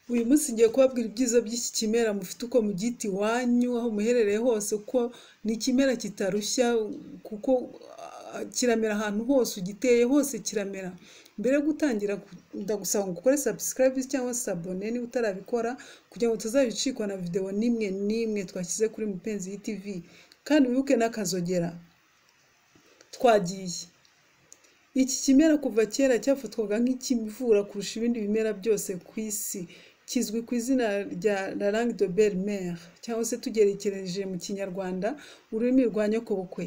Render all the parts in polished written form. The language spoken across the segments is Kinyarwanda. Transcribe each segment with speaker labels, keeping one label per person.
Speaker 1: Uyu munsi ngiye kubabwira ibyiza by'iki kimera mufite uko mubyita iwanyu, aho muherereye hose, kuko ni ikimera kitarushya, kuko kiramera ahantu hose, ugiteye hose kiramera. Mbere yo gutangira ndagusaba ngo ukore subscribe cyangwa se abone niba utarabikora, kugira ngo utazabicikwa na videwo n'imwe n'imwe twashyize kuri Mupenzi TV, kandi wibuke n'akazogera. Twagiye. Iki kimera kuva kera cyafatwaga nk'ikivura kurusha ibindi bimera byose ku isi. Kizwi ku izina rya la langue de belle-mère, cyangwa se tugerekereje mu Kinyarwanda ururimi rwa nyokobukwe.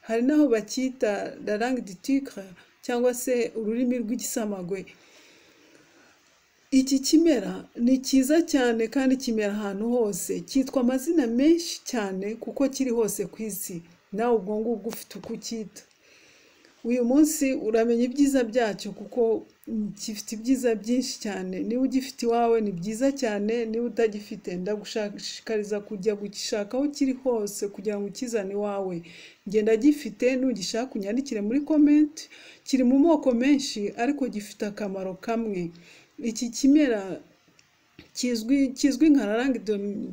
Speaker 1: Hari n'aho bacyita la langue du tigre, cyangwa se ururimi rw'igisamagwe. Iki kimera ni cyiza cyane kandi kimera ahantu hose. Cyitwa amazina menshi cyane kuko kiri hose ku isi. Nawe ubwo ngubwo ufite uko ucyita. Uyu munsi uramenya ibyiza byacyo kuko gifite ibyiza byinshi cyane. Niba ugifite iwawe ni byiza cyane, niba utagifite ndagushishikariza kujya gugishaka aho kiri hose kugira ngo ukizane iwawe. Ngenda gifite, nugishaka unyandikire muri comment. Kiri mu moko menshi ariko gifite akamaro kamwe. Iki kimera kizwi nka la langue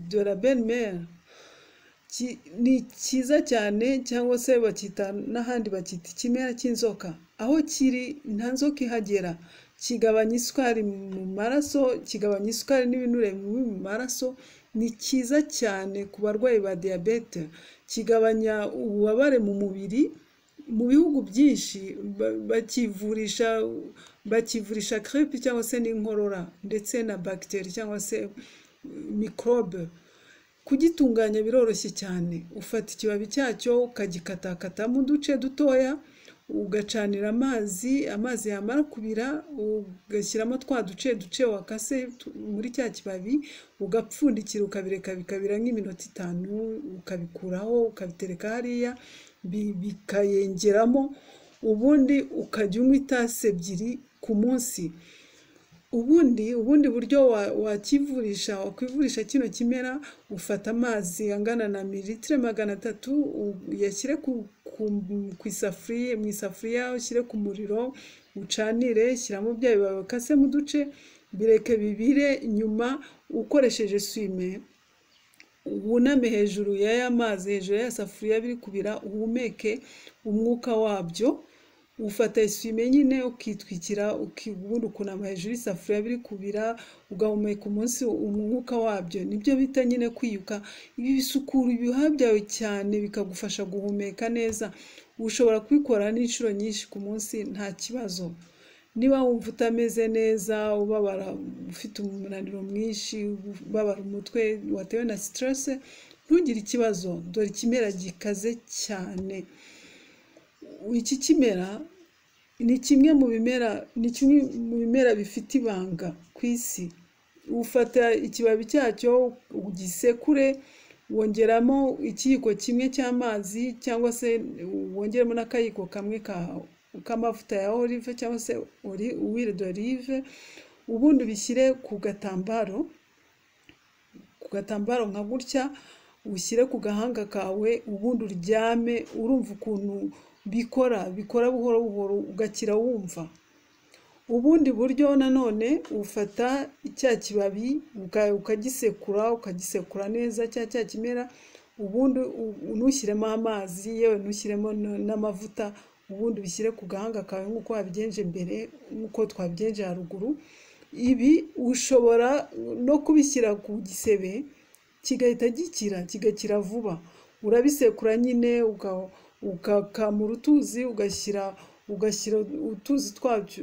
Speaker 1: de la belle-mère ni cyiza cyane, cyangwa se bacyita n'ahandi bacyita ikimera cy'inzoka. Aho kiri nta nzoka ihagera. Kigabanya isukari mu maraso, kigabanya isukari n'ibinure bibi mu maraso. Ni cyiza cyane ku barwayi ba diyabete. Kigabanya ububabare mu mubiri. Mu bihugu byinshi bakivurisha grippe cyangwa se n'inkorora, ndetse na bagiteri cyangwa se mikorobe. Kugitunganya biroroshye cyane. Ufata ikibabi cyacyo ukagikatakatamo uduce dutoya, ugacanira amazi, amazi yamara kubira ugashyiramo twa duce duce wakase muri cya kibabi, ugapfundikira ukabireka bikabira nk'iminota 5, ukabikuraho ukabitereka hariya bikayengeramo, ubundi ukajya unywa itasi 2 ku munsi. Ubundi buryo wakivurisha, wakwivurisha kino kimera, ufata amazi angana na mililitiro 300, uyashyire ku isafuriya, mu isafuriya ushyire ku muriro, ucanire, shyiramo bya bibabi wakase mu duce, bireke bibire. Nyuma ukoresheje essuie-main wuname hejuru y'aya mazi, hejuru ya safuriya biri kubira, uhumeke umwuka wabyo. Ufata essuie-main nyine ukitwikira, ubundi ukunama hejuru y'isafuriya biri kubira, ugahumeka umunsi umwuka wabyo. Nibyo bita nyine kwiyuka. Ibi bisukura ibihaha byawe cyane, bikagufasha guhumeka neza. Ushobora kubikora n'inshuro nyinshi ku munsi nta kibazo. Niba wumva utameze neza, ubabara, ufite umunaniro mwinshi, ubabara umutwe watewe na stress, ntugire ikibazo. Dore ikimera gikaze cyane. Iki kimera ni kimwe mu bimera, ni kimwe mu bimera bifite ibanga ku isi. Ufata ikibabi cyacyo ugisekure, wongeramo ikiyiko kimwe cy'amazi, cyangwa se wongeremo n'akayiko kamwe k'amavuta ya olive cyangwa se huile d'olive, ubundi ubishyire ku gatambaro, ku gatambaro nka gutya, ushyire ku gahanga kawe, ubundi uryame. Urumva ukuntu bikora buhoro buhoro ugakira wumva. Ubundi buryo nanone, ufata cya kibabi ukagisekura, ukagisekura neza cya kimera, ubundi ntushyiremo amazi, yewe ntushyiremo n'amavuta, ubundi ubishyire ku gahanga kawe nk'uko wabigenje mbere, nk'uko twabigenje haruguru. Ibi ushobora no kubishyira ku gisebe kigahita gikira, kigakira vuba. Urabisekura nyine, ugakamura utuzi, ugashyira utuzi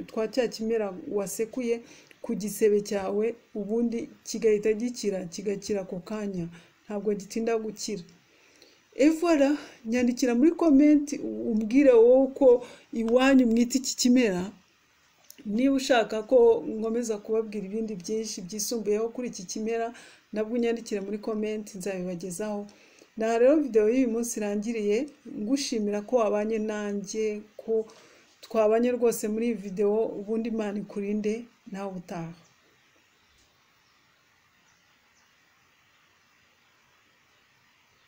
Speaker 1: twa cya kimera wasekuye ku gisebe cyawe, ubundi kigahita gikira, kigakira ako kanya, ntabwo gitinda gukira. Et voilà, nyandikira muri comment umbwire wowe uko iwanyu mwita iki kimera. Niba ushaka ko nkomeza kubabwira ibindi byinshi byisumbuyeho kuri iki kimera, nabwo unyandikire muri comment, nzabibagezaho. Aha rero videwo y'uyu munsi irangiriye. Ngushimira ko wabanye nanjye, ko twabanye rwose muri iyi videwo. Ubundi Imana ikurinde, nawe utaha.